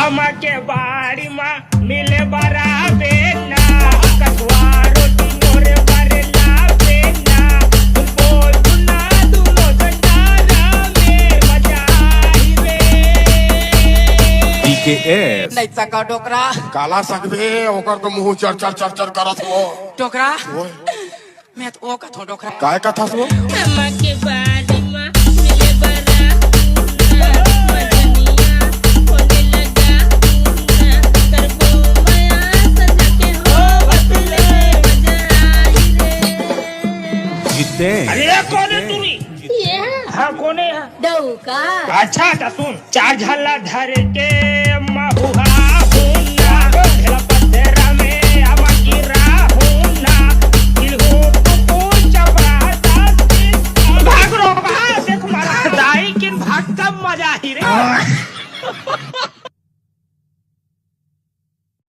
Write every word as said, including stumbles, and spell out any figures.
अम्मा के बाड़ी मा मिले बराबे ना, कठुआ रोटी मोरे बरे लाबे ना, बोल ना दुनो जंडारा में मजा आई रे। डीकेएस। नहीं सका डोकरा। काला सकबे, ओकर तो मुंह चर चर चर चर करत हो। डोकरा। ओए, मैं तो ओ कथो डोकरा। काय कथस वो? अम्मा के बाड़ी मा मिले बरा हुना, मजनिया होने लगा हुना, करबो मया संझा के हो बतले मजा आई रे। जितेंद्र। अरे ये कौन है तू? ये हाँ, कौन है? डौका। अच्छा, तो सुन, चार झल्ला धर के महुआ हुना, ढेला पत्थरा में आवा गिरा हुना, इलहू कुकुर चपराता। भाग रो, भाग, देख मारा, दाई किन भाग, तब मजा ही रे।